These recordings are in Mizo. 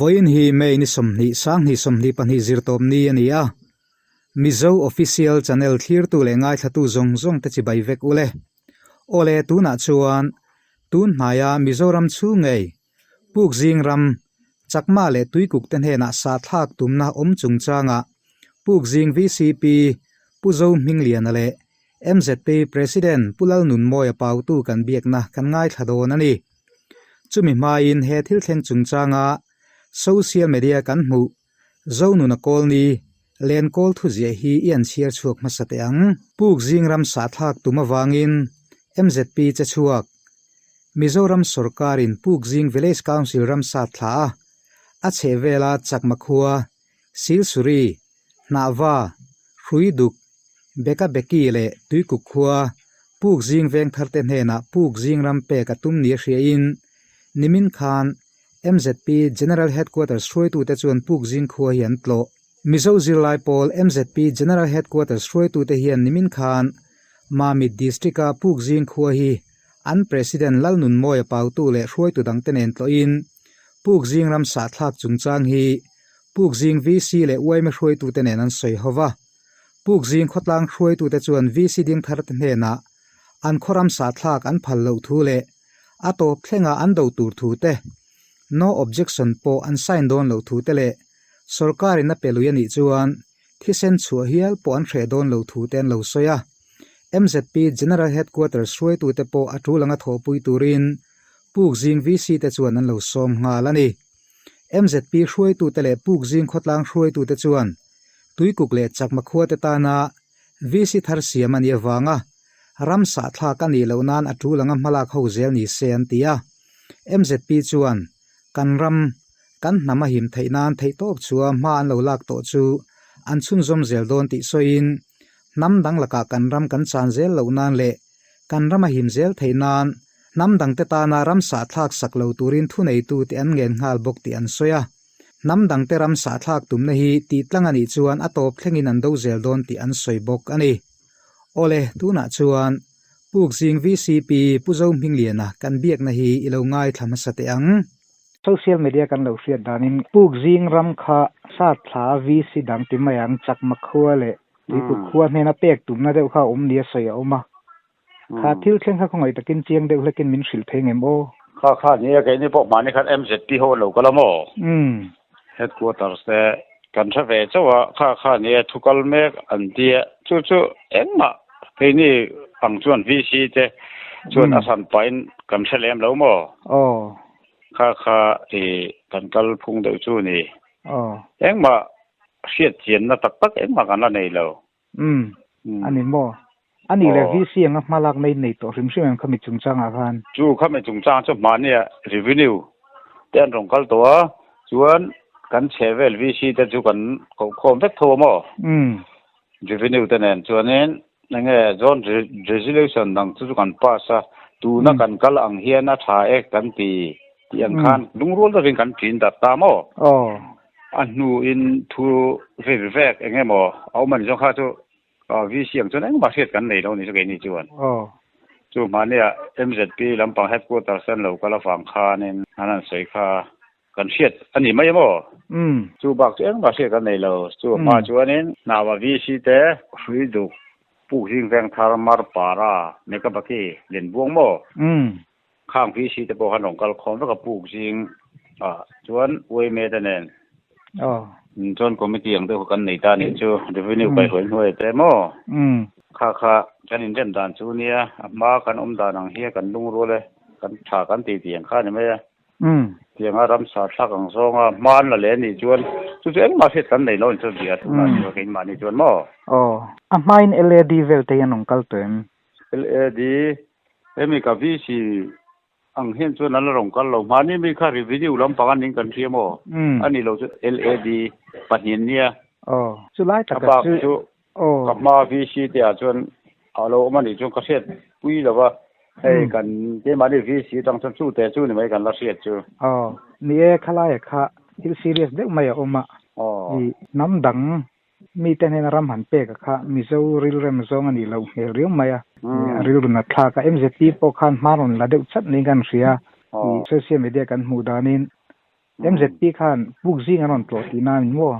Vawiin hi May ni 20 2022 zirtawp ni a ni a. Mizo Official Channel thlirtu leh ngaithlatu zawng zawng te chibai vek ule. Awle tunah chuan tun hnaia Mizoram chhung ngei Pukzing ram Chakma leh Tuikuk te hnenah sahthlak tumna awm chungchangah Pukzing vcp Pu Zo Hmingliana leh MZP President Pu Lalnunmawia pautu kan biakna kan ngaithla dawn a ni. Chumi hmain he thil thleng chungchanga social media kan hmuh Zonuna Kawlni Lenkawl thuziah hi i an chhiar chhuak hmasa teh ang. Pukzing ram sahthlak tum avangin MZP che chhuak Mizoram sawrkarin Pukzing Village Council ram sat thla a, a chhehvela Chakma khua, Silsuri, Hnahva, Hruiduk, Beka Beki leh Tuikuk khua Pukzing vengtharte hnenah Pukzing ram pek a tum nia hriain nimin khan MZP General Headquarters hruaitute chuan Pukzing khua hi an tlawh. Mizo zirlai pawl MZP General Headquarters hruaitute hian nimin khan Mamit District-a Pukzing khua hi an President Lalnunmawia pautu leh hruaitu dangte nen tlawhin Pukzing ram sahthlak chungchang hi Pukzing VC leh yma hruaitute nen an sawi ho va. Pukzing khawtlang hruaitute chuan VC dingtharte hnenah an khaw ram sahthlak an phal loh thu leh a tawp thlenga an do tur thu te, No objection pawh an sign dawn loh thu te leh Sawrkarin a pe lui a nih chuan thisen chhuah hial pawh an hreh dawn loh thu te an lo sawi a. MZP General Headquarters hruaitute pawh a tul anga thawhpui turin Pukzing VC te chuan an lo sawm nghal a ni. MZP hruaitute leh Pukzing khawtlang hruaitute chuan Tuikuk leh Chakma khuate tana VC thar siam a nih avanga ram sahthlak a nih loh nan a tul anga hmalak ho zel ni se an ti a. MZP chuan kan ram, kan hnam a him theih nan theihtawp chua hma an lo lak tawh chu an chhunzawm zel dawn tih sawiin hnam dang lakah kan ram kan chan zel loh nan leh kan ram a him zel theih nan hnam dangte tana ram sahthlak sak lo turin thuneitute an ngen nghal bawk tih an sawi a. Hnam dangte ram sahthlak tumna hi tih tlang a nih chuan a tawp thlengin an do zel dawn tih an sawi bawk a ni. Awle, tunah chuan Pukzing VCP Pu Zohmingliana kan biakna hi i lo ngaithla hmasa teh ang. Social media kan lo hriat danin Pukzing ram kha Satthla VC dang ti mai ang Chakma khua leh Tuikuk khua hnena pek tumna deuh kha a awm nia sawi a awm a. Kha thil thleng kha khawngaih takin chiang deuh hlekin min hrilh thei ngem aw? Kha kha nia keini pawh mahni khan MZP ho an lo kal a maw? Headquarters te kan hre ve chauh a, kha kha nia thu kal mek an tia chu chu engmah keini ang chuan VC te chuan a san pahin kan hre lem lo maw? Aw. Kha kha i kan kal phung deuh chu ni. Aw. Engmah hriat chianna tak tak engmah kan la nei lo. Umm, a ni maw? A nih leh VC anga hma lak mai nei tawh hrim hrim em khami chungchangah khan? Chu khami chungchang chu hmahnia revenue te an rawn kal tawh a, chuan kan chhehvel VC te chu kan kohkhawm vek tho a maw? Umm. Revenue te nen chuanin enge joint resolution dang chu chu kan pass a, tuna kan kal ang hian a tha e kan ti tih ang khan lungrual deuhin kan ṭin darh ta maw? Aw. A hnuin thu vir vek eng emaw a awm a ni chuan kha chu VC ang chuan engmah hriat kan nei lo a ni chu keini chuan. Chu hmahnia MZP lampang headquarters an lo kal avang khanin an han sawi kha kan hriat a ni mai emaw? Chu bak chu engmah hriat kan nei lo. Chu hma chuanin Hnaua VC te hrui duk puk zing veng thar mar para Mekabaki Lenbuang maw? Khang VC te pawh khan rawn kal khawm vek a puk zing ah chuan yma te nen chuan committee ang deuh kha kan nei ta anih chu revenue kaihhruai hnuai te maw kha kha kan inrem dan chu nia a hma kan awm dan ang hi kan lungrual e kan tha kan tih tih ang kha a ni mai a tianga ramsa thlak ang zawnga hma an la leh anih chuan chu chu engmah hriat kan nei lo a ni chu bia tunah chuan keimahni chuan maw. Aw a hmain LAD vel te hi an rawn kal tawh em? LAD, Hemi ka VC ang hian chuan an la rawn kal lo. Hmani mi kha revenue lampang a ning kan hria maw? A ni lo chu LAD pahnih an nia. Aw, chu lai taka chu. A bak chu ka hma VC te ah chuan a lo awm a nih chuan ka hriat pui lo va. Hei kan keimahni VC atang chuan chu te chu ni mai kan la hriat chu. Aw, ni e khalai kha thil serious deuh mai a awm a. Aw. I hnam dang Mite hnena ram han pek a kha Mizo rilrem zawng a nih loh hmel riau mai a, a rilru nat thlak a. MZP pawh khan hma rawn la deuh chat niin kan hria. Social media kan hmuh danin MZP khan puk zing an rawn tlawh tihna a ni maw?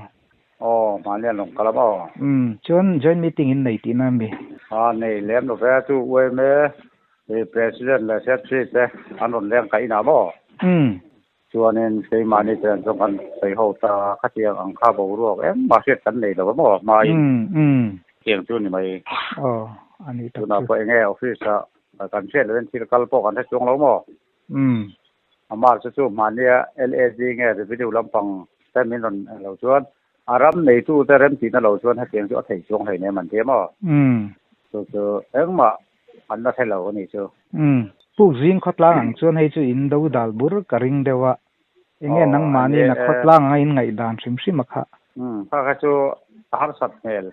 Aw, mahni an rawn kal a maw? Umm, chuan joint meeting in nei tihna a mi? A, nei lem lo ve, chu UMA President leh Secretary te an rawn leng ka inah maw? Umm. Chuanin keimahni te an zawng kan sawi ho ta, khatiang ang kha boruak engmah hriat kan nei lo a maw hmain? Umm, umm. Tiang chu ni mai. Aw, a ni tak chu. Tunah pawh enge office ah kan hriat lohin thil kal pawh kan hre chuang lo maw? Umm. Amah chu chu hmahnia LAZ nge revenue lampang te min rawn lo chuan a ram neitu te remtihna lo chuan hetiang chu a thei chuang hlei nem an ti a maw? Umm. Chu chu engmah an la hre lo a nih chu. Umm. Puk zing khawtlang ang chuan hei chu in do dal bur ka ring deuh a. Enge nangmahni na khawtlang anga in ngaihdan hrim hrim a kha. Umm. Kha kha chu a harsat hmel.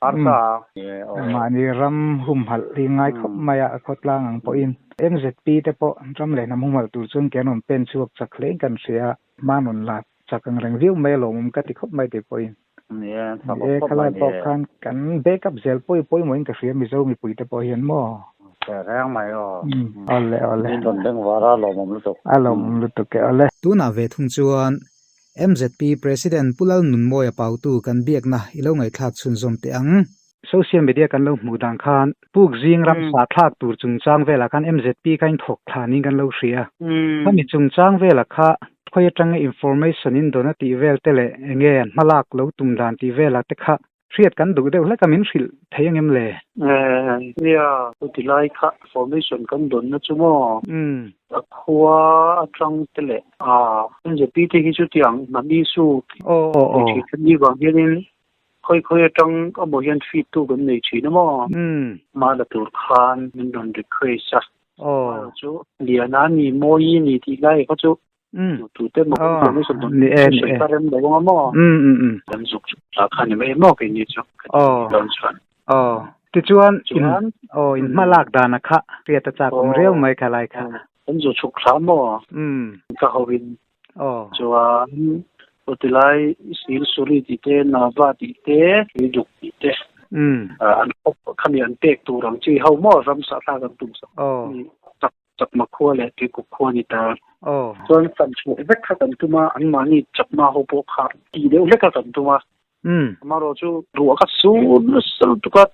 Harsa a. Mahni ram humhalh hi ngai khawp mai a, khawtlang ang pawhin. MZP te pawh ram leh hnam humhalh tur chuan ke an rawn pen chhuak chak hlein kan hria a, hma an rawn la chak ang reng viau mai a lawmawm ka ti khawp mai tih pawhin. Ni e, tha khawp khawp mai ni e. Khalai pawh khan kan backup zel pawi pawimawhin ka hria Mizo mipui te pawh hian maw? Teh reng mai aw. Awle awle. Min rawn beng var a lawmawm lutuk. A lawmawm lutuk e awle. Tunah ve thung chuan MZP President Pu Lalnunmawia Pautu kan biakna i lo ngaihthlak chhunzawm teh ang. Social media kan lo hmuh dan khan puk zing ramsa thlak tur chungchang velah khan MZP kha in thawk thlanin kan lo hria. Khami chungchang velah kha khawi atanga information in dawn a tih vel te leh enge an hmalak lo tum dan tih velah te kha Hriat kan duh deuh hlek a min hrilh thei angem le? Nia, chuti lai kha formation kan dawnna chu maw? A khua atang te leh a MZP te hi chutiang hnam issue nei thin kan nih vang hianin khawi khawi atang amaw hian feed tu kan nei thin a maw? Hma la tur khan min rawn request a. Chu Liana ni, Mawi ni tih lai kha chu Tu te maw kan information dawn ni e ni e ka rem lo anga maw kan zuk chu ta kha ni mai maw keini chu dawn chuan aw tichuan in aw in hma lak dan a kha hriat a chak awm riau mai kha lai kha kan zu chhuk thla maw ka ho in aw chuan aw tilai sil suri tih te nava tih te tuiduk tih te an khawp khami an pek tur ang chi ho maw ramsa thlak an tum sak aw Chakma khua leh Tuikuk khua ni ta. Chuan kan chhuah vek kha kan tum a, anmahni Chakma ho pawh kha tih deuh hlek kha kan tum a. Amaherawh chu ruah kha sur nasa lutuk a,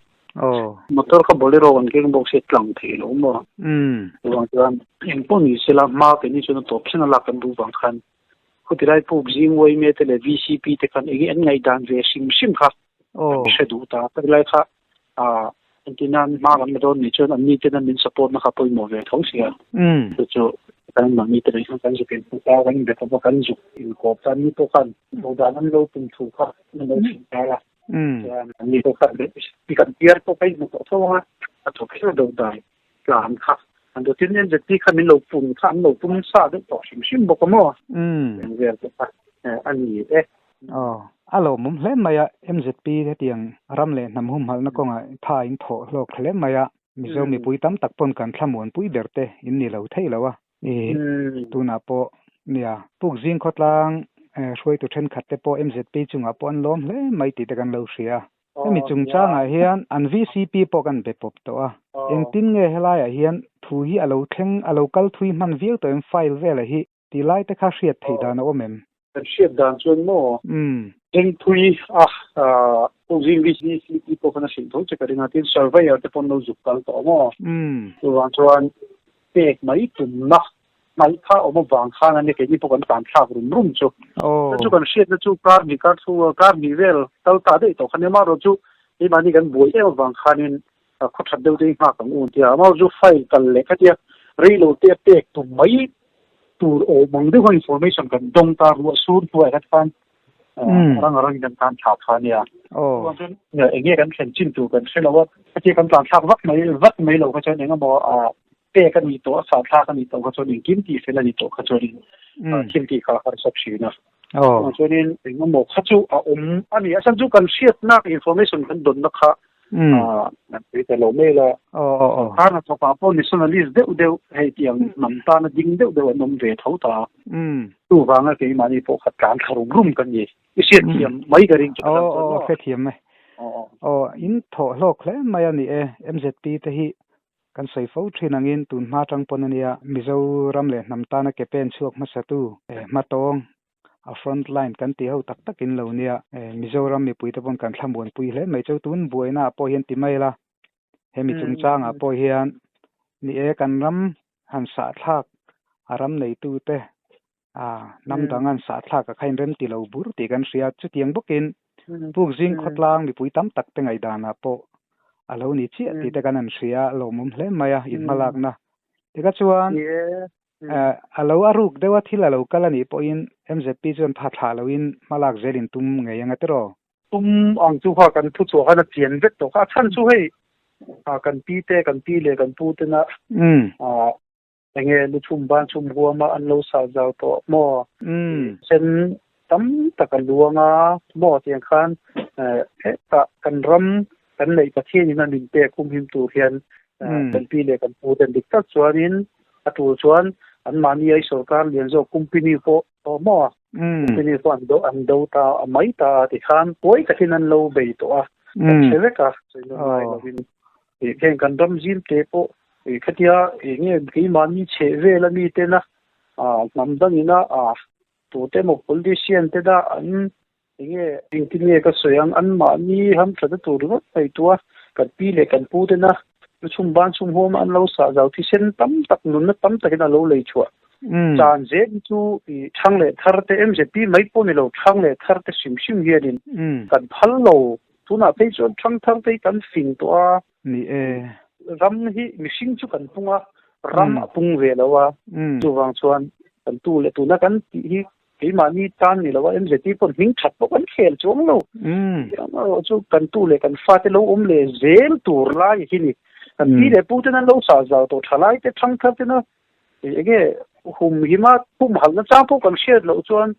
motor kha bolero kan keng bawk sia tlang thei lo maw. Chuvang chuan engpawh ni sela hma keini chuan a tawp thleng a lak kan duh vang khan khutilai puk zing uaime te leh VCP te khan enge an ngaihdan ve hrim hrim kha kan hre duh ta. Khawtilai kha A engtin nan hma kan la dawn nih chuan an ni tena min support na kha pawimawh ve tho sia. Chu chu kan mahni te hian kan zuk inhmu ta, kan inbe tawp a, kan zuk inkawp ta, ni pawh khan do dan an lo tum thu kha an lo chhun ta a. Chuan an ni pawh khan i kan piar pawh ka inhmu tawh tho ang a, a tawp kher do dan tlan kha an do tin NZP kha min lo pun kha an lo pum sa deuh tawh hrim hrim bawk a maw. Eng vel te kha a ni e. Aw, a lawmawm hle mai a, MZP hetiang ram leh hnam humhalhna kawngah tha in thawh hlawk hle mai a, Mizo mipui tam tak pawn kan thlamuanpui ber te in ni lo thei lo a, i tunah pawh nia Pukzing khawtlang hruaitu thenkhat te pawh MZP chungah pawh an lawm hle mai tih te kan lo hria a, hemi chungchangah hian an VCP pawh kan be pawp tawh a, engtin nge helaiah hian thu hi a lo thleng a lo kal thui hman viau tawh em file velah hi Ti lai te kha hriat theih dan a awm em? Kan hriat dan chuan maw? Umm. Thlengpui a Pukzing VCP pawh khan a hrilh tho che ka ring a, tin surveyor te pawn lo zuk kal tawh maw? Umm. Chuvang chuan pek mai tumna hnaih kha awm avang khan ania keini pawh kan tlan thlak rum rum chu. Aw. Chu kan hriatna chu kar hnih kar thu kar hnih vel kal ta daih tawh khan nia amaherawh chu keimahni kan buai em avang khanin khaw that deuh te hi nghak ang u an ti a, amaherawh chu file kal leh khatia reilo te a pek tum mai tur awm ang deuha information kan dawng ta ruah sur hnuaiah kha chuan rang a rangin kan tlan thlak kha ania. Chuan chuan enge kan thlen chin tur kan hre lo a, hetia kan tlan thlak vak mai vat mai lo kha chuan engemaw pek a nih tawh a sah thlak a nih tawh kha chuan engkim tih fel a nih tawh kha chuanin thil tih kha a harsa thin a. Chuan chuanin engemaw kha chu a awm a ni. A chhan chu kan hriatna information kan dawnna kha An sawi ta lo mai la. Kar hnathawk ah pawh nationalist deuh deuh hei tiang hnam tana ding deuh deuh an awm ve tho ta. Chuvanga keimahni pawh kha tlan thla rum rum ka ni. I hriatthiam mai ka ring chu ka tan chuan maw? Aw hrethiam e. Aw in thawh hlawk hle mai a ni e. MZP te hi kan sawi fo thin angin tun hma tang pawn a nia Mizoram leh hnam tana ke pen chhuak hmasatu hmatawng. A front line kan tih ho tak tak in lo nia. Mizoram mipui te pawn kan thlamuanpui hle mai chu tun buaina ah pawh hian ti mai ila hemi chungchang ah pawh hian ni e kan ram han sahthlak a ram neitu te a hnam dang han sahthlak a kha in rem ti lo bur tih kan hria chutiang bawkin Pukzing khawtlang mipui tam tak te ngaihdan ah pawh a lo ni chiah tih te kan han hria lawmawm hle mai a inhmalakna tikha chuan A lo a ruk deuh a thil a lo kal a nih pawhin MZP chuan pha thlah loin hmalak zel in tum ngei ang a tiraw? Tum ang chu kha kan thu chhuah khan a chian vek tawh kha. A chhan chu hei kan pi te, kan pi leh kan pu tena enge lu chhum ban chhum huama an lo sah zau tawh maw? Sen tam tak a luang a maw tiang khan hetah kan ram kan neih Pathianin a min pek humhim tur hian kan pi leh kan pu ten dik tak chuanin a tul chuan anmahni ai sorkar lian zawk company pawh aw maw company pawh an do an do ta a mai ta a tikhan huai takin an lo bei tawh a kan hre vek a sawi nawn ngai lovin heng kan ram zim te pawh khatia enge keimahni chheh vel ami tena hnam dangina tute emaw politician te dah an Enge engtin nge ka sawi ang, anmahni hamthatna tur ringawt ngaihtuah a, kan pi leh kan pu tena lu chhum ban chhum huam a an lo sah zau thisen tam tak nunna tam takin a lo lei chhuah chan zel hi chu i thang leh thar te MZP mai pawh ni lo thang leh thar te hrim hrim hianin kan phal lo, tunah phei chuan thang thar te hi kan fing tawh a. Ni e. Ram hi mihring chu kan pung a, ram a pung ve lo a, chuvang chuan kan tu leh tuna kan tih hi keimahni tan ni lo a, MZP pawh hming that pawh kan khel chuang lo. Amaherawh chu kan tu leh kan fate lo awm leh zel tur lai hi ni. Kan pi leh pu ten an lo sah zau tawh thalai te thangthar tena enge hum hima humhalhna chang pawh kan hriat loh chuan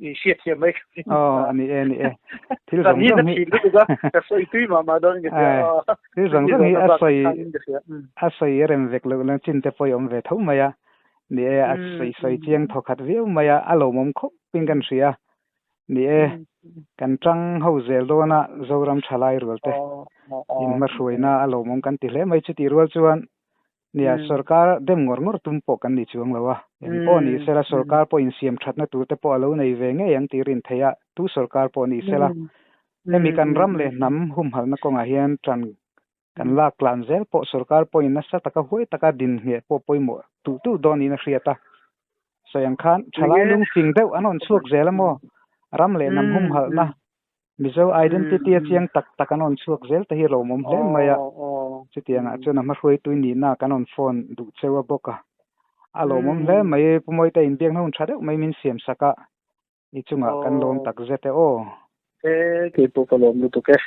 I hriat thiam mai. Aw, a ni e, a ni e. Thil zawng zawng hi. Ka sawi tui mah mah dawn ka hria. Thil zawng zawng hi a sawi a sawi rem vek loh na chin te pawh i awm ve tho mai a. Ni e, a sawi sawi chiang thaw khat viau mai a, a lawmawm khawp in kan hria. Ni e, kan tang ho zel dawn a Zoram thalai rual te inhmahruaina a lawmawm kan ti hle mai. Chutih rual chuan Nia, sorkar dem ngawr ngawr tum pawh kan ni chuang lo a. Eng pawh ni sela sorkar pawh insiam thatna tur te pawh a lo nei ve ngei ang tih rin theih a, tu sorkar pawh ni sela. Hemi kan ram leh hnam humhalhna kawngah hian tan kan lak tlan zel pawh sorkar pawhin nasa taka huai taka din ngheh pawh pawimawh tuh tuh dawn niin a hriat a. Sawi ang khan thalai lungfing deuh an rawn chhuak zel a maw? Ram leh hnam humhalhna Mizo identity a chiang tak tak an rawn chhuak zel te hi lawmawm hle mai a, chutiangah chuan a hmahruaitui nihna kan rawn phone duh cheu a bawk a, a lawmawm hle mai Pu Mawite inbiakna hun tha deuh mai min siam sak a, i chungah kan lawm tak zet e aw. E, keipawh ka lawm lutuk e.